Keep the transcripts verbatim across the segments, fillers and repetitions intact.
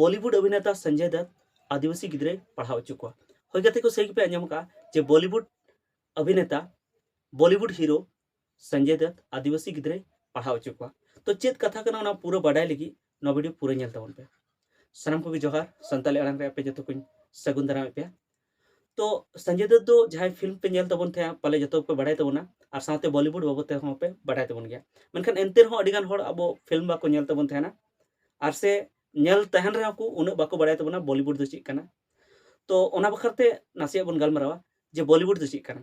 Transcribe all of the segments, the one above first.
Bollywood ᱚᱵᱷᱤᱱᱮᱛᱟ ᱥᱚᱧᱡᱚᱭ ᱫᱚᱛ ᱟᱹᱫᱤᱵᱟᱹᱥᱤ ᱜᱤᱫᱽᱨᱟᱹᱭ ᱯᱟᱲᱦᱟᱣ ᱦᱚᱪᱚ ᱠᱚᱣᱟ᱾ ᱦᱳᱭ ᱜᱟᱛᱮ ᱠᱚ, ᱥᱟᱹᱨᱤ ᱜᱮᱯᱮ ᱟᱸᱡᱚᱢ ᱟᱠᱟᱫᱼᱟ ᱡᱮ ᱵᱚᱞᱤᱣᱩᱰ ᱚᱵᱷᱤᱱᱮᱛᱟ, ᱵᱚᱞᱤᱣᱩᱰ ᱦᱤᱨᱳ ᱥᱚᱧᱡᱚᱭ ᱫᱚᱛ ᱟᱹᱫᱤᱵᱟᱹᱥᱤ ᱜᱤᱫᱽᱨᱟᱹᱭ ᱯᱟᱲᱦᱟᱣ ᱦᱚᱪᱚ ᱠᱚᱣᱟ᱾ ᱛᱚ ᱪᱮᱫ ᱠᱟᱛᱷᱟ ᱠᱟᱱᱟ, ᱚᱱᱟ ᱯᱩᱨᱟᱹ ᱵᱟᱰᱟᱭ ᱞᱟᱹᱜᱤᱫ ᱱᱚᱣᱟ ᱵᱷᱤᱰᱤᱭᱳ ᱯᱩᱨᱟᱹ ᱧᱮᱞ ᱛᱟᱵᱚᱱ ᱯᱮ᱾ ᱥᱟᱱᱟᱢ ᱠᱚᱜᱮ ᱡᱚᱦᱟᱨ, ᱥᱟᱱᱛᱟᱲᱤ ᱟᱲᱟᱝ ᱨᱮ ᱟᱯᱮ ᱡᱚᱛᱚ ᱠᱚᱧ ᱥᱟᱹᱜᱩᱱ ᱫᱟᱨᱟᱢᱮᱫ ᱯᱮᱭᱟ᱾ ᱛᱚ ᱥᱚᱧᱡᱚᱭ ᱫᱚᱛ ᱫᱚ ᱡᱟᱦᱟᱸᱭ ᱯᱷᱤᱞᱢ ᱯᱮ ᱧᱮᱞ ᱛᱟᱵᱚᱱ ᱛᱟᱦᱮᱸᱫ, ᱯᱟᱞᱮ ᱡᱚᱛᱚ ᱯᱮ ᱵᱟᱰᱟᱭ ᱛᱟᱵᱚᱱᱟ, ᱟᱨ ᱥᱟᱶᱛᱮ ᱵᱚᱞᱤᱣᱩᱰ ᱵᱟᱵᱚᱫ ᱛᱮᱦᱚᱸ ᱯᱮ ᱵᱟᱰᱟᱭ ᱛᱟᱵᱚᱱ ᱜᱮᱭᱟ᱾ ᱢᱮᱱᱠᱷᱟᱱ ᱮᱱᱛᱮ ᱨᱮᱦᱚᱸ ᱟᱹᱰᱤ ᱜᱟᱱ ᱦᱚᱲ ᱟᱵᱚ ᱯᱷᱤᱞᱢ ᱵᱟᱠᱚ ᱧᱮᱞ ᱛᱟᱵᱚᱱ ᱛᱟᱦᱮᱱᱟ, ᱟᱨ ᱥᱮ ᱧᱮᱞ ᱛᱟᱦᱮᱱ ᱨᱮᱦᱚᱸ ᱠᱚ ᱩᱱᱟᱹᱜ ᱵᱟᱠᱚ ᱵᱟᱰᱟᱭ ᱛᱟᱵᱚᱱᱟ ᱵᱚᱞᱤᱣᱩᱰ ᱫᱚ ᱪᱮᱫ ᱠᱟᱱᱟ᱾ ᱛᱚ ᱚᱱᱟ ᱵᱟᱠᱷᱨᱟ ᱛᱮ ᱱᱟᱥᱮᱭᱟᱜ ᱵᱚᱱ ᱜᱟᱞᱢᱟᱨᱟᱣᱟ ᱡᱮ ᱵᱚᱞᱤᱣᱩᱰ ᱫᱚ ᱪᱮᱫ ᱠᱟᱱᱟ᱾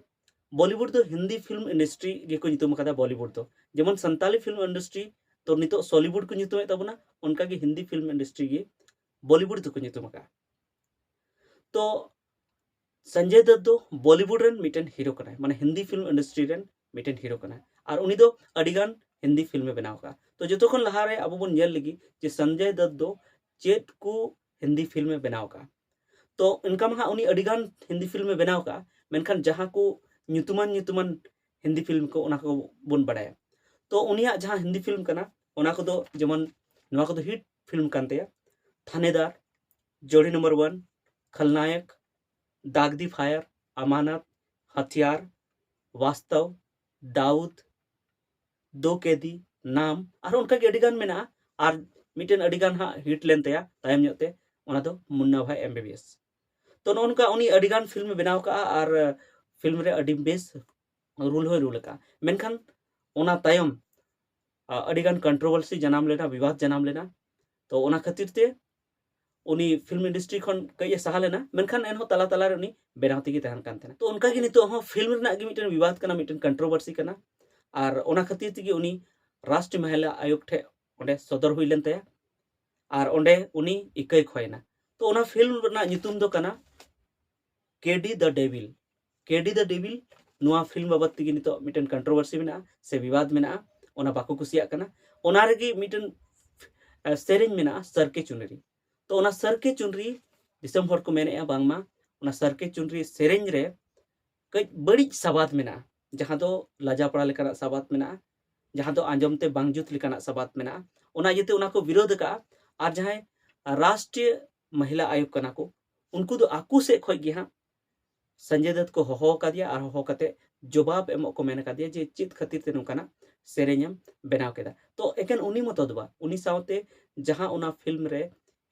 ᱵᱚᱞᱤᱣᱩᱰ ᱫᱚ ᱦᱤᱱᱫᱤ ᱯᱷᱤᱞᱢ ᱤᱱᱰᱟᱥᱴᱨᱤ ᱜᱮᱠᱚ ᱧᱩᱛᱩᱢ ᱟᱠᱟᱫᱟ ᱵᱚᱞᱤᱣᱩᱰ ᱫᱚ᱾ ᱡᱮᱢᱚᱱ ᱥᱟᱱᱛᱟᱞᱤ ᱯᱷᱤᱞᱢ ᱤᱱᱰᱟᱥᱴᱨᱤ ᱛᱚ ᱱᱤᱛᱚᱜ ᱥᱚᱞᱤᱣᱩᱰ ᱠᱚ ᱧᱩᱛᱩᱢᱮᱫ ᱛᱟᱵᱚᱱᱟ, ᱚᱱᱠᱟᱜᱮ ᱦᱤᱱᱫᱤ ᱯᱷᱤᱞᱢ ᱤᱱᱰᱟᱥᱴᱨᱤ ᱜᱮ ᱵᱚᱞᱤᱣᱩᱰ ᱫᱚᱠᱚ ᱧᱩᱛᱩᱢ ᱟᱠᱟᱫᱼᱟ᱾ ᱛᱚ ᱥᱚᱧᱡᱚᱭ ᱫᱚᱛ ᱫᱚ ᱵᱚᱞᱤᱣᱩᱰ ᱨᱮᱱ ᱢᱤᱫᱴᱮᱱ ᱦᱤᱨᱳ ᱠᱟᱱᱟᱭ, ᱢᱟᱱᱮ ᱦᱤᱱᱫᱤ ᱯᱷᱤᱞᱢ ᱤᱱᱰᱟᱥᱴᱨᱤ ᱨᱮᱱ ᱢᱤᱫᱴᱮᱱ ᱦᱤᱨᱳ ᱠᱟᱱᱟᱭ, ᱟᱨ ᱩᱱᱤ ᱫᱚ ᱟᱹᱰᱤᱜᱟᱱ ᱦᱤᱱᱫᱤ ᱯᱷᱤᱞᱢᱮ ᱵᱮᱱᱟᱣ ᱟᱠᱟᱫᱼᱟ᱾ ᱛᱚ ᱡᱚᱛᱚ ᱠᱷᱚᱱ ᱞᱟᱦᱟᱨᱮ ᱟᱵᱚ ᱵᱚᱱ ᱧᱮᱞ ᱞᱟᱹᱜᱤᱫ ᱡᱮ ᱥᱚᱧᱡᱚᱭ ᱫᱚᱛ ᱫᱚ ᱪᱮᱫ ᱠᱚ ᱦᱤᱱᱫᱤ ᱯᱷᱤᱞᱢᱮ ᱵᱮᱱᱟᱣ ᱟᱠᱟᱫᱼᱟ᱾ ᱛᱚ ᱚᱱᱠᱟ ᱢᱟ ᱦᱟᱸᱜ ᱩᱱᱤ ᱟᱹᱰᱤᱜᱟᱱ ᱦᱤᱱᱫᱤ ᱯᱷᱤᱞᱢᱮ ᱵᱮᱱᱟᱣ ᱟᱠᱟᱫᱼᱟ, ᱢᱮᱱᱠᱷᱟᱱ ᱡᱟᱦᱟᱸ ᱠᱚ ᱧᱩᱛᱩᱢᱟᱱ ᱧᱩᱛᱩᱢᱟᱱ ᱦᱤᱱᱫᱤ ᱯᱷᱤᱞᱢ ᱠᱚ, ᱚᱱᱟ ᱠᱚᱵᱚᱱ ᱵᱟᱰᱟᱭᱟ᱾ ᱛᱚ ᱩᱱᱤᱭᱟᱜ ᱡᱟᱦᱟᱸ ᱦᱤᱱᱫᱤ ᱯᱷᱤᱞᱢ ᱠᱟᱱᱟ, ᱚᱱᱟ ᱠᱚᱫᱚ ᱡᱮᱢᱚᱱ ᱱᱚᱣᱟ ᱠᱚᱫᱚ ᱦᱤᱴ ᱯᱷᱤᱞᱢ ᱠᱟᱱ ᱛᱟᱭᱟ: ᱛᱷᱟᱱᱮᱫᱟᱨ, ᱡᱳᱲᱤ ᱱᱚᱢᱵᱚᱨ ᱚᱣᱟᱱ, ᱠᱷᱟᱞᱱᱟᱭᱚᱠ, ᱫᱟᱜᱽ ᱫᱤ ᱯᱷᱟᱭᱟᱨ, ᱟᱢᱟᱱᱟᱛ, ᱦᱟᱛᱤᱭᱟᱨ, ᱵᱟᱥᱛᱚᱵ, ᱫᱟᱣᱩᱫ, ᱫᱳ ᱠᱮᱫᱤ, ᱱᱟᱢ, ᱟᱨ ᱚᱱᱠᱟᱜᱮ ᱟᱹᱰᱤᱜᱟᱱ ᱢᱮᱱᱟᱜᱼᱟ᱾ ᱟᱨ ᱢᱤᱫᱴᱮᱱ ᱟᱹᱰᱤᱜᱟᱱ ᱦᱟᱸᱜ ᱦᱤᱴ ᱞᱮᱱ ᱛᱟᱭᱟ ᱛᱟᱭᱚᱢ ᱧᱚᱜ ᱛᱮ, ᱚᱱᱟ ᱫᱚ ᱢᱩᱱᱱᱟ ᱵᱷᱟᱭ ᱮᱢ ᱵᱤ ᱵᱤ ᱮᱥ᱾ ᱛᱚ ᱱᱚᱜᱼᱚ ᱱᱚᱝᱠᱟ ᱩᱱᱤ ᱟᱹᱰᱤᱜᱟᱱ ᱯᱷᱤᱞᱢᱮ ᱵᱮᱱᱟᱣ ᱠᱟᱜᱼᱟ ᱟᱨ ᱯᱷᱤᱞᱢ ᱨᱮ ᱟᱹᱰᱤ ᱵᱮᱥ ᱨᱳᱞ ᱦᱚᱸᱭ ᱨᱳᱞ ᱟᱠᱟᱫᱼᱟ᱾ ᱢᱮᱱᱠᱷᱟᱱ ᱚᱱᱟ ᱛᱟᱭᱚᱢ ᱟ, ᱟᱹᱰᱤᱜᱟᱱ ᱠᱚᱱᱴᱨᱳᱵᱷᱟᱨᱥᱤ ᱡᱟᱱᱟᱢ ᱞᱮᱱᱟ, ᱵᱤᱵᱟᱫ ᱡᱟᱱᱟᱢ ᱞᱮᱱᱟ᱾ ᱛᱚ ᱚᱱᱟ ᱠᱷᱟᱹᱛᱤᱨ ᱛᱮ ᱩᱱᱤ ᱯᱷᱤᱞᱢ ᱤᱱᱰᱟᱥᱴᱨᱤ ᱠᱷᱚᱱ ᱠᱟᱹᱡ ᱮ ᱥᱟᱦᱟ ᱞᱮᱱᱟ, ᱢᱮᱱᱠᱷᱟᱱ ᱮᱱᱦᱚᱸ ᱛᱟᱞᱟ ᱛᱟᱞᱟᱨᱮ ᱩᱱᱤ ᱵᱮᱱᱟᱣ ᱛᱮᱜᱮ ᱛᱟᱦᱮᱱ ᱠᱟᱱ ᱛᱟᱦᱮᱱᱟ᱾ ᱛᱚ ᱚᱱᱠᱟᱜᱮ ᱱᱤᱛᱚᱜ ᱦᱚᱸ ᱯᱷᱤᱞᱢ ᱨᱮᱱᱟᱜ ᱜᱮ ᱢᱤᱫᱴᱮᱱ ᱵᱤᱵᱟᱫ ᱠᱟᱱᱟ, ᱢᱤᱫᱴᱮᱱ ᱠᱚᱱᱴᱨᱳᱵᱷᱟᱨᱥᱤ ᱠᱟᱱᱟ, ᱟᱨ ᱚᱱᱟ ᱠᱷᱟᱹᱛᱤᱨ ᱛᱮᱜᱮ ᱩᱱᱤ ᱨᱟᱥᱴᱨᱤᱭᱚ ᱢᱚᱦᱤᱞᱟ ᱟᱭᱳᱜᱽ ᱴᱷᱮᱱ ᱚᱸᱰᱮ ᱥᱚᱫᱚᱨ ᱦᱩᱭ ᱞᱮᱱ ᱛᱟᱭᱟ, ᱟᱨ ᱚᱸᱰᱮ ᱩᱱᱤ ᱤᱠᱟᱹᱭ ᱠᱷᱚᱭᱮᱱᱟ᱾ ᱛᱚ ᱚᱱᱟ ᱯᱷᱤᱞᱢ ᱨᱮᱱᱟᱜ ᱧᱩᱛᱩᱢ ᱫᱚ ᱠᱟᱱᱟ ᱠᱮᱰᱤ ᱫᱟ ᱰᱮᱵᱤᱞ᱾ ᱠᱮᱰᱤ ᱫᱟ ᱰᱮᱵᱤᱞ, ᱱᱚᱣᱟ ᱯᱷᱤᱞᱢ ᱵᱟᱵᱚᱫ ᱛᱮᱜᱮ ᱱᱤᱛᱚᱜ ᱢᱤᱫᱴᱮᱱ ᱠᱚᱱᱴᱨᱳᱵᱷᱟᱨᱥᱤ ᱢᱮᱱᱟᱜᱼᱟ ᱥᱮ ᱵᱤᱵᱟᱫ ᱢᱮᱱᱟᱜᱼᱟ, ᱚᱱᱟ ᱵᱟᱠᱚ ᱠᱩᱥᱤᱭᱟᱜ ᱠᱟᱱᱟ᱾ ᱚᱱᱟ ᱨᱮᱜᱮ ᱢᱤᱫᱴᱮᱱ, ᱮ, ᱥᱮᱨᱮᱧ ᱢᱮᱱᱟᱜᱼᱟ ᱥᱟᱨᱠᱮ ᱪᱩᱱᱨᱤ᱾ ᱛᱚ ᱚᱱᱟ ᱥᱟᱨᱠᱮ ᱪᱩᱱᱨᱤ, ᱫᱤᱥᱚᱢ ᱦᱚᱲ ᱠᱚ ᱢᱮᱱᱮᱫᱼᱟ ᱵᱟᱝᱢᱟ ᱚᱱᱟ ᱥᱟᱨᱠᱮ ᱪᱩᱱᱨᱤ ᱥᱮᱨᱮᱧ ᱨᱮ ᱠᱟᱹᱡ ᱵᱟᱹᱲᱤᱡ ᱥᱟᱵᱟᱫ ᱢᱮᱱᱟᱜᱼᱟ, ᱡᱟᱦᱟᱸ ᱫᱚ ᱞᱟᱡᱟᱯᱟᱲᱟ ᱞᱮᱠᱟᱱᱟᱜ ᱥᱟᱵᱟᱫ ᱢᱮᱱᱟᱜᱼᱟ, ᱡᱟᱦᱟᱸ ᱫᱚ ᱟᱸᱡᱚᱢ ᱛᱮ ᱵᱟᱝ ᱡᱩᱛ ᱞᱮᱠᱟᱱᱟᱜ ᱥᱟᱵᱟᱫ ᱢᱮᱱᱟᱜᱼᱟ᱾ ᱚᱱᱟ ᱤᱭᱟᱹᱛᱮ ᱚᱱᱟ ᱠᱚ ᱵᱤᱨᱳᱫᱷ ᱟᱠᱟᱫᱼᱟ᱾ ᱟᱨ ᱡᱟᱦᱟᱸᱭ ᱨᱟᱥᱴᱨᱤᱭᱚ ᱢᱟᱦᱤᱞᱟ ᱟᱭᱳᱜᱽ ᱠᱟᱱᱟ ᱠᱚ, ᱩᱱᱠᱩ ᱫᱚ ᱟᱠᱚ ᱥᱮᱫ ᱠᱷᱚᱡ ᱜᱮ ᱦᱟᱸᱜ ᱥᱚᱧᱡᱚᱭ ᱫᱚᱛ ᱠᱚ ᱦᱚᱦᱚ ᱟᱠᱟᱫᱮᱭᱟ ᱟᱨ ᱦᱚᱦᱚ ᱠᱟᱛᱮ ᱡᱚᱵᱟᱵ ᱮᱢᱚᱜ ᱠᱚ ᱢᱮᱱ ᱟᱠᱟᱫᱮᱭᱟ ᱡᱮ ᱪᱮᱫ ᱠᱷᱟᱹᱛᱤᱨ ᱛᱮ ᱱᱚᱝᱠᱟᱱᱟᱜ ᱥᱮᱨᱮᱧ ᱮᱢ ᱵᱮᱱᱟᱣ ᱠᱮᱫᱟ᱾ ᱛᱚ ᱮᱠᱮᱱ ᱩᱱᱤ ᱢᱚᱛᱚ ᱫᱚ ᱵᱟᱝ, ᱩᱱᱤ ᱥᱟᱶᱛᱮ ᱡᱟᱦᱟᱸ ᱚᱱᱟ ᱯᱷᱤᱞᱢ ᱨᱮ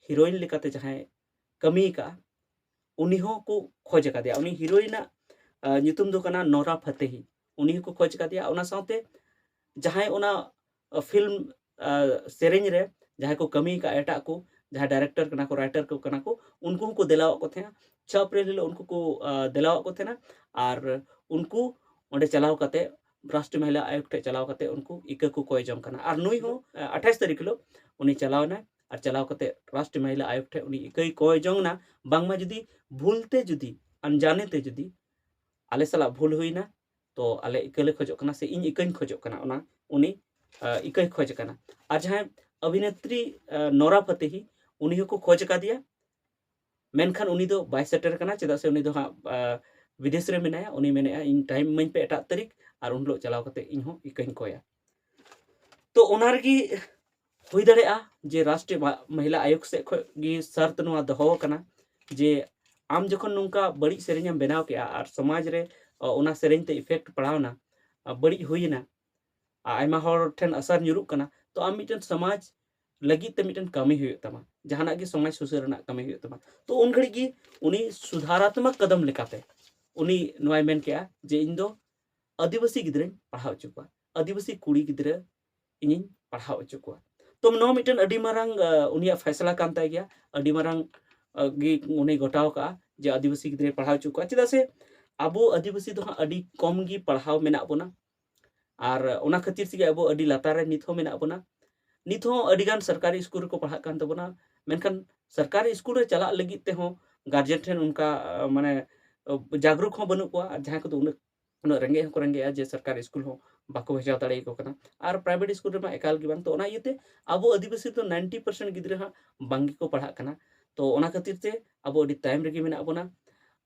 ᱦᱤᱨᱳᱭᱤᱱ ᱞᱮᱠᱟᱛᱮ ᱡᱟᱦᱟᱸᱭ ᱠᱟᱹᱢᱤ ᱟᱠᱟᱫᱼᱟ, ᱩᱱᱤ ᱦᱚᱸ ᱠᱚ ᱠᱷᱚᱡᱽ ᱟᱠᱟᱫᱮᱭᱟ᱾ ᱩᱱᱤ ᱦᱤᱨᱳᱭᱤᱱᱟᱜ ᱧᱩᱛᱩᱢ ᱫᱚ ᱠᱟᱱᱟ ᱱᱳᱨᱟ ᱯᱷᱟᱛᱮᱦᱤ᱾ ᱩᱱᱤ ᱦᱚᱸᱠᱚ ᱠᱷᱚᱡᱽ ᱟᱠᱟᱫᱮᱭᱟ᱾ ᱚᱱᱟ ᱥᱟᱶᱛᱮ ᱡᱟᱦᱟᱸᱭ ᱚᱱᱟ ᱯᱷᱤᱞᱢ ᱥᱮᱨᱮᱧ ᱨᱮ ᱡᱟᱦᱟᱸᱭ ᱠᱚ ᱠᱟᱹᱢᱤ ᱟᱠᱟᱫᱼᱟ, ᱮᱴᱟᱜ ᱠᱚ ᱡᱟᱦᱟᱸᱭ ᱰᱟᱭᱨᱮᱠᱴᱚᱨ ᱠᱟᱱᱟ ᱠᱚ, ᱨᱟᱭᱴᱟᱨ ᱠᱚ ᱠᱟᱱᱟ ᱠᱚ, ᱩᱱᱠᱩ ᱦᱚᱸᱠᱚ ᱫᱮᱞᱟᱣᱟᱜ ᱠᱚ ᱛᱟᱦᱮᱸᱱᱟ᱾ ᱪᱷᱚ ᱮᱯᱨᱤᱞ ᱦᱤᱞᱳᱜ ᱩᱱᱠᱩ ᱠᱚ ᱫᱮᱞᱟᱣᱟᱜ ᱠᱚ ᱛᱟᱦᱮᱸᱱᱟ᱾ ᱟᱨ ᱩᱱᱠᱩ ᱚᱸᱰᱮ ᱪᱟᱞᱟᱣ ᱠᱟᱛᱮ ᱨᱟᱥᱴᱨᱤᱭᱚ ᱢᱟᱦᱤᱞᱟ ᱟᱭᱳᱜᱽ ᱴᱷᱮᱱ ᱪᱟᱞᱟᱣ ᱠᱟᱛᱮ ᱩᱱᱠᱩ ᱤᱠᱟᱹ ᱠᱚ ᱠᱚᱭ ᱡᱚᱝ ᱠᱟᱱᱟ᱾ ᱟᱨ ᱱᱩᱭ ᱦᱚᱸ ᱟᱴᱷᱟᱥ ᱛᱟᱹᱨᱤᱠᱷ ᱦᱤᱞᱳᱜ ᱩᱱᱤ ᱪᱟᱞᱟᱣ ᱮᱱᱟᱭ᱾ ᱟᱨ ᱪᱟᱞᱟᱣ ᱠᱟᱛᱮ ᱨᱟᱥᱴᱨᱤᱭᱚ ᱢᱟᱦᱤᱞᱟ ᱟᱭᱳᱜᱽ ᱴᱷᱮᱱ ᱩᱱᱤ ᱤᱠᱟᱹᱭ ᱠᱚᱭ ᱡᱚᱝ ᱮᱱᱟ, ᱵᱟᱝᱢᱟ ᱡᱩᱫᱤ ᱵᱷᱩᱞ ᱛᱮ, ᱡᱩᱫᱤ ᱟᱱᱡᱟᱱᱮ ᱛᱮ ᱡᱩᱫᱤ ᱟᱞᱮ ᱥᱟᱞᱟᱜ ᱵᱷᱩᱞ ᱦᱩᱭᱱᱟ, ᱛᱚ ᱟᱞᱮ ᱤᱠᱟᱹ ᱞᱮ ᱠᱷᱚᱡᱚᱜ ᱠᱟᱱᱟ, ᱥᱮ ᱤᱧ ᱤᱠᱟᱹᱧ ᱠᱷᱚᱡᱚᱜ ᱠᱟᱱᱟ, ᱚᱱᱟ ᱩᱱᱤ ᱤᱠᱟᱹᱭ ᱠᱷᱚᱡ ᱠᱟᱱᱟ᱾ ᱟᱨ ᱡᱟᱦᱟᱸᱭ ᱚᱵᱷᱤᱱᱮᱛᱨᱤ ᱱᱳᱨᱟ ᱯᱷᱟᱛᱮᱦᱤ, ᱩᱱᱤ ᱦᱚᱸᱠᱚ ᱠᱷᱚᱡᱽ ᱟᱠᱟᱫᱮᱭᱟ, ᱢᱮᱱᱠᱷᱟᱱ ᱩᱱᱤ ᱫᱚ ᱵᱟᱭ ᱥᱮᱴᱮᱨ ᱠᱟᱱᱟ, ᱪᱮᱫᱟᱜ ᱥᱮ ᱩᱱᱤ ᱫᱚ ᱦᱟᱸᱜ ᱵᱤᱫᱮᱥ ᱨᱮ ᱢᱮᱱᱟᱭᱟ᱾ ᱩᱱᱤ ᱢᱮᱱᱮᱫᱼᱟ, ᱤᱧ ᱴᱟᱭᱤᱢ ᱤᱢᱟᱹᱧ ᱯᱮ ᱮᱴᱟᱜ ᱛᱟᱹᱨᱤᱠᱷ, ᱟᱨ ᱩᱱ ᱦᱤᱞᱳᱜ ᱪᱟᱞᱟᱣ ᱠᱟᱛᱮ ᱤᱧ ᱦᱚᱸ ᱤᱠᱟᱹᱧ ᱠᱚᱭᱟ᱾ ᱛᱚ ᱚᱱᱟ ᱨᱮᱜᱮ ᱦᱩᱭ ᱫᱟᱲᱮᱭᱟᱜᱼᱟ ᱡᱮ ᱨᱟᱥᱴᱨᱤᱭᱚ ᱢᱟᱦᱤᱞᱟ ᱟᱭᱳᱜᱽ ᱥᱮᱫ ᱠᱷᱚᱱ ᱜᱮ ᱥᱟᱨᱛ ᱱᱚᱣᱟ ᱫᱚᱦᱚ ᱟᱠᱟᱱᱟ ᱡᱮ ᱟᱢ ᱡᱚᱠᱷᱚᱱ ᱱᱚᱝᱠᱟ ᱵᱟᱹᱲᱤᱡ ᱥᱮᱨᱮᱧ ᱮᱢ ᱵᱮᱱᱟᱣ ᱠᱮᱜᱼᱟ ᱟᱨ ᱥᱚᱢᱟᱡᱽ ᱨᱮ ᱚᱱᱟ ᱥᱮᱨᱮᱧ ᱛᱮ ᱤᱯᱷᱮᱠᱴ ᱯᱟᱲᱟᱣᱱᱟ, ᱵᱟᱹᱲᱤᱡ ᱦᱩᱭᱮᱱᱟ, ᱟᱭᱢᱟ ᱦᱚᱲ ᱴᱷᱮᱱ ᱟᱥᱟᱨ ᱧᱩᱨᱩᱜ ᱠᱟᱱᱟ, ᱛᱚ ᱟᱢ ᱢᱤᱫᱴᱮᱱ ᱥᱚᱢᱟᱡᱽ ᱞᱟᱹᱜᱤᱫ ᱛᱮ ᱢᱤᱫᱴᱮᱱ ᱠᱟᱹᱢᱤ ᱦᱩᱭᱩᱜ ᱛᱟᱢᱟ, ᱡᱟᱦᱟᱱᱟᱜ ᱜᱮ ᱥᱚᱢᱟᱡᱽ ᱥᱩᱥᱟᱹᱨ ᱨᱮᱱᱟᱜ ᱠᱟᱹᱢᱤ ᱦᱩᱭᱩᱜ ᱛᱟᱢᱟ᱾ ᱛᱚ ᱩᱱ ᱜᱷᱟᱹᱲᱤᱡ ᱜᱮ ᱩᱱᱤ ᱥᱩᱫᱷᱟᱨᱟᱛᱢᱚᱠ ᱠᱟᱫᱚᱢ ᱞᱮᱠᱟᱛᱮ ᱩᱱᱤ ᱱᱚᱣᱟᱭ ᱢᱮᱱ ᱠᱮᱜᱼᱟ ᱡᱮ ᱤᱧ ᱫᱚ ᱟᱹᱫᱤᱵᱟᱹᱥᱤ ᱜᱤᱫᱽᱨᱟᱹᱧ ᱯᱟᱲᱦᱟᱣ ᱦᱚᱪᱚ ᱠᱚᱣᱟ, ᱟᱹᱫᱤᱵᱟᱹᱥᱤ ᱠᱩᱲᱤ ᱜᱤᱫᱽᱨᱟᱹ ᱤᱧᱤᱧ ᱯᱟᱲᱦᱟᱣ ᱦᱚᱪᱚ ᱠᱚᱣᱟ᱾ ᱛᱚ ᱱᱚᱣᱟ ᱢᱤᱫᱴᱮᱱ ᱟᱹᱰᱤ ᱢᱟᱨᱟᱝ ᱩᱱᱤᱭᱟᱜ ᱯᱷᱮᱥᱞᱟ ᱠᱟᱱ ᱛᱟᱭ ᱜᱮᱭᱟ, ᱟᱹᱰᱤ ᱢᱟᱨᱟᱝ ᱜᱮ ᱩᱱᱤ ᱜᱚᱴᱟᱣ ᱠᱟᱜᱼᱟ ᱡᱮ ᱟᱹᱫᱤᱵᱟᱹᱥᱤ ᱜᱤᱫᱽᱨᱟᱹᱭ ᱯᱟᱲᱦᱟᱣ ᱦᱚᱪᱚ ᱠᱚᱣᱟ᱾ ᱪᱮᱫᱟᱜ ᱥᱮ ᱟᱵᱚ ᱟᱹᱫᱤᱵᱟᱹᱥᱤ ᱫᱚ ᱦᱟᱸᱜ ᱟᱹᱰᱤ ᱠᱚᱢ ᱜᱮ ᱯᱟᱲᱦᱟᱣ ᱢᱮᱱᱟᱜ ᱵᱚᱱᱟ, ᱟᱨ ᱚᱱᱟ ᱠᱷᱟᱹᱛᱤᱨ ᱛᱮᱜᱮ ᱟᱵᱚ ᱟᱹᱰᱤ ᱞᱟᱛᱟᱨ ᱨᱮ ᱱᱤᱛ ᱦᱚᱸ ᱢᱮᱱᱟᱜ ᱵᱚᱱᱟ᱾ ᱱᱤᱛ ᱦᱚᱸ ᱟᱹᱰᱤ ᱜᱟᱱ ᱥᱚᱨᱠᱟᱨᱤ ᱥᱠᱩᱞ ᱨᱮᱠᱚ ᱯᱟᱲᱦᱟᱜ ᱠᱟᱱ ᱛᱟᱵᱚᱱᱟ, ᱢᱮᱱᱠᱷᱟᱱ ᱥᱚᱨᱠᱟᱨᱤ ᱥᱠᱩᱞ ᱨᱮ ᱪᱟᱞᱟᱜ ᱞᱟᱹᱜᱤᱫ ᱛᱮᱦᱚᱸ ᱜᱟᱨᱡᱮᱱ ᱴᱷᱮᱱ ᱚᱱᱠᱟ ᱢᱟᱱᱮ ᱡᱟᱜᱽᱨᱩᱠ ᱦᱚᱸ ᱵᱟᱹᱱᱩᱜ ᱠᱚᱣᱟ᱾ ᱟᱨ ᱡᱟᱦᱟᱸᱭ ᱠᱚᱫᱚ ᱩᱱᱟᱹᱜ ᱩᱱᱟᱹᱜ ᱨᱮᱸᱜᱮᱡ ᱦᱚᱸᱠᱚ ᱨᱮᱸᱜᱮᱡᱼᱟ ᱡᱮ ᱥᱚᱨᱠᱟᱨᱤ ᱥᱠᱩᱞ ᱦᱚᱸ ᱵᱟᱠᱚ ᱵᱷᱮᱡᱟ ᱫᱟᱲᱮᱭᱟᱠᱚ ᱠᱟᱱᱟ, ᱟᱨ ᱯᱨᱟᱭᱵᱷᱮᱴ ᱥᱠᱩᱞ ᱨᱮᱢᱟ ᱮᱠᱟᱞ ᱜᱮ ᱵᱟᱝ᱾ ᱛᱚ ᱚᱱᱟ ᱤᱭᱟᱹᱛᱮ ᱟᱵᱚ ᱟᱹᱫᱤᱵᱟᱹᱥᱤ ᱫᱚ ᱱᱟᱭᱤᱱᱴᱤ ᱯᱟᱨᱥᱮᱱᱴ ᱜᱤᱫᱽᱨᱟᱹ ᱦᱟᱸᱜ ᱵᱟᱝ ᱜᱮᱠᱚ ᱯᱟᱲᱦᱟᱜ ᱠᱟᱱᱟ᱾ ᱛᱚ ᱚᱱᱟ ᱠᱷᱟᱹᱛᱤᱨ ᱛᱮ ᱟᱵᱚ ᱟᱹᱰᱤ ᱛᱟᱭᱚᱢ ᱨᱮᱜᱮ ᱢᱮᱱᱟᱜ ᱵᱚᱱᱟ᱾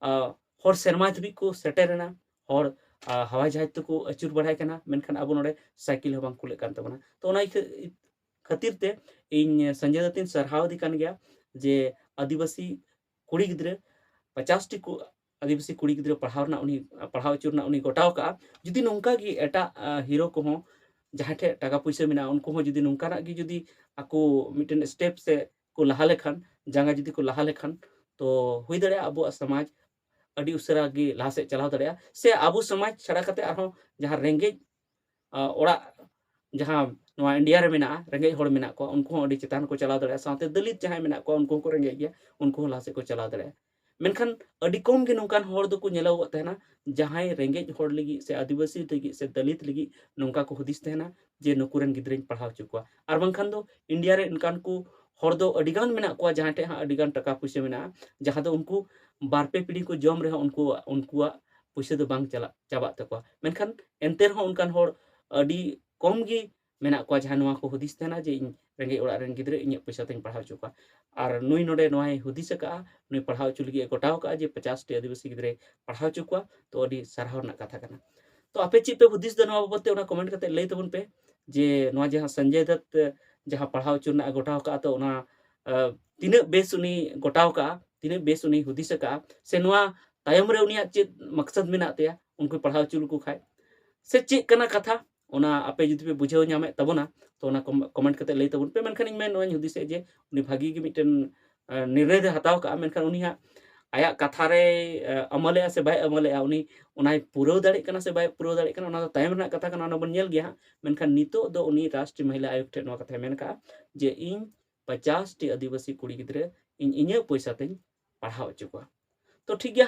ᱦᱚᱲ ᱥᱮᱨᱢᱟ ᱫᱷᱟᱹᱵᱤᱡ ᱠᱚ ᱥᱮᱴᱮᱨ ᱮᱱᱟ, ᱦᱚᱲ ᱦᱟᱣᱟᱭ ᱡᱟᱦᱟᱡᱽ ᱛᱮᱠᱚ ᱟᱹᱪᱩᱨ ᱵᱟᱲᱟᱭ ᱠᱟᱱᱟ, ᱢᱮᱱᱠᱷᱟᱱ ᱟᱵᱚ ᱱᱚᱰᱮ ᱥᱟᱭᱠᱮᱞ ᱦᱚᱸ ᱵᱟᱝ ᱠᱩᱞᱟᱹᱜ ᱠᱟᱱ ᱛᱟᱵᱚᱱᱟ᱾ ᱛᱚ ᱚᱱᱟ ᱤᱠᱷᱟᱹ ᱠᱷᱟᱹᱛᱤᱨ ᱛᱮ ᱤᱧ ᱥᱚᱧᱡᱚᱭ ᱫᱚᱛᱛᱤᱧ ᱥᱟᱨᱦᱟᱣ ᱮᱫᱮ ᱠᱟᱱ ᱜᱮᱭᱟ ᱡᱮ ᱟᱹᱫᱤᱵᱟᱹᱥᱤ ᱠᱩᱲᱤ ᱜᱤᱫᱽᱨᱟᱹ, ᱯᱚᱪᱟᱥ ᱴᱤ ᱠᱩ-, ᱟᱹᱫᱤᱵᱟᱹᱥᱤ ᱠᱩᱲᱤ ᱜᱤᱫᱽᱨᱟᱹ ᱯᱟᱲᱦᱟᱣ ᱨᱮᱱᱟᱜ ᱩᱱᱤ, ᱯᱟᱲᱦᱟᱣ ᱦᱚᱪᱚ ᱨᱮᱱᱟᱜ ᱩᱱᱤ ᱜᱚᱴᱟᱣ ᱠᱟᱜᱼᱟ᱾ ᱡᱩᱫᱤ ᱱᱚᱝᱠᱟ ᱜᱮ ᱮᱴᱟᱜ, ᱟ, ᱦᱤᱨᱳ ᱠᱚᱦᱚᱸ ᱡᱟᱦᱟᱸᱭ ᱴᱷᱮᱱ ᱴᱟᱠᱟ ᱯᱩᱭᱥᱟᱹ ᱢᱮᱱᱟᱜᱼᱟ, ᱩᱱᱠᱩ ᱦᱚᱸ ᱡᱩᱫᱤ ᱱᱚᱝᱠᱟᱱᱟᱜ ᱜᱮ ᱡᱩᱫᱤ ᱟᱠᱚ ᱢᱤᱫᱴᱮᱱ ᱥᱴᱮᱯ ᱥᱮ ᱠᱚ ᱞᱟᱦᱟ ᱞᱮᱠᱷᱟᱱ, ᱡᱟᱸᱜᱟ ᱡᱩᱫᱤ ᱠᱚ ᱞᱟᱦᱟ ᱞᱮᱠᱷᱟᱱ, ᱛᱚ ᱦᱩᱭ ᱫᱟᱲᱮᱭᱟᱜᱼᱟ ᱟᱵᱚᱣᱟᱜ ᱥᱚᱢᱟᱡᱽ ᱟᱹᱰᱤ ᱩᱥᱟᱹᱨᱟ ᱜᱮ ᱞᱟᱦᱟ ᱥᱮᱫ ᱪᱟᱞᱟᱣ ᱫᱟᱲᱮᱭᱟᱜᱼᱟ᱾ ᱥᱮ ᱟᱵᱚ ᱥᱚᱢᱟᱡᱽ ᱪᱷᱟᱲᱟ ᱠᱟᱛᱮ ᱟᱨᱦᱚᱸ ᱡᱟᱦᱟᱸ ᱨᱮᱸᱜᱮᱡ, ᱟ, ᱚᱲᱟᱜ ᱡᱟᱦᱟᱸ ᱱᱚᱣᱟ ᱤᱱᱰᱤᱭᱟ ᱨᱮ ᱢᱮᱱᱟᱜᱼᱟ, ᱨᱮᱸᱜᱮᱡ ᱦᱚᱲ ᱢᱮᱱᱟᱜ ᱠᱚᱣᱟ, ᱩᱱᱠᱩ ᱦᱚᱸ ᱟᱹᱰᱤ ᱪᱮᱛᱟᱱ ᱠᱚ ᱪᱟᱞᱟᱣ ᱫᱟᱲᱮᱭᱟᱜᱼᱟ᱾ ᱥᱟᱶᱛᱮ ᱫᱚᱞᱤᱛ ᱡᱟᱦᱟᱸᱭ ᱢᱮᱱᱟᱜ ᱠᱚᱣᱟ, ᱩᱱᱠᱩ ᱦᱚᱸᱠᱚ ᱨᱮᱸᱜᱮᱡ ᱜᱮᱭᱟ, ᱩᱱᱠᱩ ᱦᱚᱸ ᱞᱟᱦᱟ ᱥᱮᱫ ᱠᱚ ᱪᱟᱞᱟᱣ ᱫᱟᱲᱮᱭᱟᱜᱼᱟ᱾ ᱢᱮᱱᱠᱷᱟᱱ ᱟᱹᱰᱤ ᱠᱚᱢ ᱜᱮ ᱱᱚᱝᱠᱟᱱ ᱦᱚᱲ ᱫᱚᱠᱚ ᱧᱮᱞᱚᱜᱚᱜ ᱛᱟᱦᱮᱱᱟ, ᱡᱟᱦᱟᱸᱭ ᱨᱮᱸᱜᱮᱡ ᱦᱚᱲ ᱞᱟᱹᱜᱤᱫ ᱥᱮ ᱟᱹᱫᱤᱵᱟᱹᱥᱤ ᱞᱟᱹᱜᱤᱫ ᱥᱮ ᱫᱚᱞᱤᱛ ᱞᱟᱹᱜᱤᱫ ᱱᱚᱝᱠᱟ ᱠᱚ ᱦᱩᱫᱤᱥ ᱛᱟᱦᱮᱱᱟ ᱡᱮ ᱱᱩᱠᱩ ᱨᱮᱱ ᱜᱤᱫᱽᱨᱟᱹᱧ ᱯᱟᱲᱦᱟᱣ ᱦᱚᱪᱚ ᱠᱚᱣᱟ᱾ ᱟᱨ ᱵᱟᱝᱠᱷᱟᱱ ᱫᱚ ᱤᱱᱰᱤᱭᱟ ᱨᱮ ᱚᱱᱠᱟᱱ ᱠᱚ ᱦᱚᱲ ᱫᱚ ᱟᱹᱰᱤ ᱜᱟᱱ ᱢᱮᱱᱟᱜ ᱠᱚᱣᱟ, ᱡᱟᱦᱟᱸᱭ ᱴᱷᱮᱱ ᱦᱟᱸᱜ ᱟᱹᱰᱤ ᱜᱟᱱ ᱴᱟᱠᱟ ᱯᱩᱭᱥᱟᱹ ᱢᱮᱱᱟᱜᱼᱟ, ᱡᱟᱦᱟᱸ ᱫᱚ ᱩᱱᱠᱩ ᱵᱟᱨ ᱯᱮ ᱯᱤᱲᱦᱤ ᱠᱚ ᱡᱚᱢ ᱨᱮᱦᱚᱸ ᱩᱱᱠᱩ, ᱩᱱᱠᱩᱣᱟᱜ ᱯᱩᱭᱥᱟᱹ ᱫᱚ ᱵᱟᱝ ᱪᱟᱞᱟᱜ, ᱪᱟᱵᱟᱜ ᱛᱟᱠᱚᱣᱟ᱾ ᱢᱮᱱᱠᱷᱟᱱ ᱮᱱᱛᱮ ᱨᱮᱦᱚᱸ ᱚᱱᱠᱟᱱ ᱦᱚᱲ ᱟᱹᱰᱤ ᱠᱚᱢ ᱜᱮ ᱢᱮᱱᱟᱜ ᱠᱚᱣᱟ, ᱡᱟᱦᱟᱸᱭ ᱱᱚᱣᱟ ᱠᱚ ᱦᱩᱫᱤᱥ ᱛᱟᱦᱮᱱᱟ ᱡᱮ ᱤᱧ ᱨᱮᱸᱜᱮᱡ ᱚᱲᱟᱜ ᱨᱮᱱ ᱜᱤᱫᱽᱨᱟᱹ ᱤᱧᱟᱹᱜ ᱯᱚᱭᱥᱟ ᱛᱮᱧ ᱯᱟᱲᱦᱟᱣ ᱦᱚᱪᱚ ᱠᱚᱣᱟ᱾ ᱟᱨ ᱱᱩᱭ ᱱᱚᱰᱮ ᱱᱚᱣᱟᱭ ᱦᱩᱫᱤᱥ ᱟᱠᱟᱫᱼᱟ, ᱱᱩᱭ ᱯᱟᱲᱦᱟᱣ ᱦᱚᱪᱚ ᱞᱟᱹᱜᱤᱫ ᱮ ᱜᱚᱴᱟᱣ ᱟᱠᱟᱫᱼᱟ ᱡᱮ ᱯᱚᱪᱟᱥ ᱴᱤ ᱟᱹᱫᱤᱵᱟᱹᱥᱤ ᱜᱤᱫᱽᱨᱟᱹᱭ ᱯᱟᱲᱦᱟᱣ ᱦᱚᱪᱚ ᱠᱚᱣᱟ, ᱛᱚ ᱟᱹᱰᱤ ᱥᱟᱨᱦᱟᱣ ᱨᱮᱱᱟᱜ ᱠᱟᱛᱷᱟ ᱠᱟᱱᱟ᱾ ᱛᱚ ᱟᱯᱮ ᱪᱮᱫ ᱯᱮ ᱦᱩᱫᱤᱥ ᱫᱟ ᱱᱚᱣᱟ ᱵᱟᱵᱚᱫ ᱛᱮ, ᱚᱱᱟ ᱠᱚᱢᱮᱱᱴ ᱠᱟᱛᱮ ᱞᱟᱹᱭ ᱛᱟᱵᱚᱱ ᱯᱮ ᱡᱮ ᱱᱚᱣᱟ ᱡᱟᱦᱟᱸ ᱥᱚᱧᱡᱚᱭ ᱫᱚᱛ ᱡᱟᱦᱟᱸ ᱯᱟᱲᱦᱟᱣ ᱦᱚᱪᱚ ᱨᱮᱱᱟᱜ ᱮ ᱜᱚᱴᱟᱣ ᱟᱠᱟᱫᱼᱟ, ᱛᱚ ᱚᱱᱟ, ᱟ, ᱛᱤᱱᱟᱹᱜ ᱵᱮᱥ ᱩᱱᱤ ᱜᱚᱴᱟᱣ ᱟᱠᱟᱫᱼᱟ, ᱛᱤᱱᱟᱹᱜ ᱵᱮᱥ ᱩᱱᱤ ᱦᱩᱫᱤᱥ ᱟᱠᱟᱫᱼᱟ, ᱥᱮ ᱱᱚᱣᱟ ᱛᱟᱭᱚᱢ ᱨᱮ ᱩᱱᱤᱭᱟᱜ ᱪᱮᱫ ᱢᱟᱠᱥᱟᱫ ᱢᱮᱱᱟᱜ ᱛᱟᱭᱟ ᱩᱱᱠᱩᱭ ᱯᱟᱲᱦᱟᱣ ᱦᱚᱪᱚ ᱞᱮᱠᱚ ᱠᱷᱟᱡ, ᱥᱮ ᱪᱮᱫ ᱠᱟᱱᱟ ᱠᱟᱛᱷᱟ, ᱚᱱᱟ ᱟᱯᱮ ᱡᱩᱫᱤ ᱯᱮ ᱵᱩᱡᱷᱟᱹᱣ ᱧᱟᱢᱮᱫ ᱛᱟᱵᱚᱱᱟ, ᱛᱚ ᱚᱱᱟ ᱠᱚᱢ-, ᱠᱚᱢᱮᱱᱴ ᱠᱟᱛᱮ ᱞᱟᱹᱭ ᱛᱟᱵᱚᱱ ᱯᱮ᱾ ᱢᱮᱱᱠᱷᱟᱱ ᱤᱧ ᱢᱮᱱ ᱱᱚᱣᱟᱧ ᱦᱩᱫᱤᱥᱮᱫ ᱡᱮ ᱩᱱᱤ ᱵᱷᱟᱹᱜᱤ ᱜᱮ ᱢᱤᱫᱴᱮᱱ, ᱟ, ᱱᱤᱨᱱᱚᱭ ᱫᱚᱭ ᱦᱟᱛᱟᱣ ᱠᱟᱜᱼᱟ, ᱢᱮᱱᱠᱷᱟᱱ ᱩᱱᱤ ᱦᱟᱸᱜ ᱟᱭᱟᱜ ᱠᱟᱛᱷᱟ ᱨᱮᱭ, ᱟ, ᱟᱢᱟᱞᱮᱜᱼᱟ ᱥᱮ ᱵᱟᱭ ᱟᱢᱟᱞᱮᱜᱼᱟ, ᱩᱱᱤ ᱚᱱᱟᱭ ᱯᱩᱨᱟᱹᱣ ᱫᱟᱲᱮᱭᱟᱜ ᱠᱟᱱᱟ ᱥᱮ ᱵᱟᱭ ᱯᱩᱨᱟᱹᱣ ᱫᱟᱲᱮᱭᱟᱜ ᱠᱟᱱᱟ, ᱚᱱᱟ ᱫᱚ ᱛᱟᱭᱚᱢ ᱨᱮᱱᱟᱜ ᱠᱟᱛᱷᱟ ᱠᱟᱱᱟ, ᱚᱱᱟ ᱵᱚᱱ ᱧᱮᱞ ᱜᱮᱭᱟ ᱦᱟᱸᱜ᱾ ᱢᱮᱱᱠᱷᱟᱱ ᱱᱤᱛᱚᱜ ᱫᱚ ᱩᱱᱤ ᱨᱟᱥᱴᱨᱤᱭᱚ ᱢᱚᱦᱤᱞᱟ ᱟᱭᱳᱜᱽ ᱴᱷᱮᱱ ᱱᱚᱣᱟ ᱠᱟᱛᱷᱟᱭ ᱢᱮᱱ ᱠᱟᱜᱼᱟ ᱡᱮ ᱤᱧ ᱯᱚᱪᱟᱥ ᱴᱤ ᱟᱹᱫᱤᱵᱟᱹᱥᱤ ᱠᱩᱲᱤ ᱜᱤᱫᱽᱨᱟᱹ ᱤᱧ ᱤᱧᱟᱹᱜ ᱯᱚᱭᱥᱟ ᱛᱮᱧ ᱯᱟᱲᱦᱟᱣ ᱦᱚᱪᱚ ᱠᱚᱣᱟ᱾ ᱛᱚ ᱴᱷᱤᱠ ᱜᱮᱭᱟ,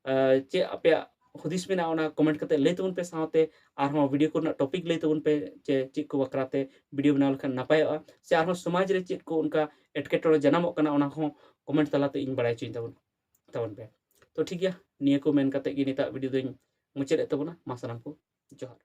ᱟ, ᱪᱮᱫ ᱟᱯᱮᱭᱟᱜ ᱦᱩᱫᱤᱥ ᱢᱮᱱᱟᱜᱼᱟ ᱚᱱᱟ ᱠᱚᱢᱮᱱᱴ ᱠᱟᱛᱮ ᱞᱟᱹᱭ ᱛᱟᱵᱚᱱ ᱯᱮ, ᱥᱟᱶᱛᱮ ᱟᱨᱦᱚᱸ ᱵᱷᱤᱰᱤᱭᱳ ᱠᱚᱨᱮᱱᱟᱜ ᱴᱚᱯᱤᱠ ᱞᱟᱹᱭ ᱛᱟᱵᱚᱱ ᱯᱮ ᱡᱮ ᱪᱮᱫ ᱠᱚ ᱵᱟᱠᱷᱨᱟ ᱛᱮ ᱵᱷᱤᱰᱤᱭᱳ ᱵᱮᱱᱟᱣ ᱞᱮᱠᱷᱟᱱ ᱱᱟᱯᱟᱭᱚᱜᱼᱟ, ᱥᱮ ᱟᱨᱦᱚᱸ ᱥᱚᱢᱟᱡᱽ ᱨᱮ ᱪᱮᱫ ᱠᱚ ᱚᱱᱠᱟ ᱮᱴᱠᱮᱴᱚᱬᱮ ᱡᱟᱱᱟᱢᱚᱜ ᱠᱟᱱᱟ ᱚᱱᱟ ᱦᱚᱸ ᱠᱚᱢᱮᱱᱴ ᱛᱟᱞᱟᱛᱮ ᱤᱧ ᱵᱟᱲᱟᱭ ᱦᱚᱪᱚᱧ ᱛᱟᱵᱚᱱ, ᱛᱟᱵᱚᱱ ᱯᱮ᱾ ᱛᱚ ᱴᱷᱤᱠ ᱜᱮᱭᱟ, ᱱᱤᱭᱟᱹ ᱠᱚ ᱢᱮᱱ ᱠᱟᱛᱮ ᱜᱮ ᱱᱤᱛᱟᱜ ᱵᱷᱤᱰᱤᱭᱳ ᱫᱚᱧ ᱢᱩᱪᱟᱹᱫ ᱮᱫ ᱛᱟᱵᱚᱱᱟ᱾ ᱢᱟ ᱥᱟᱱᱟᱢ ᱠᱚ ᱡᱚᱦᱟᱨ᱾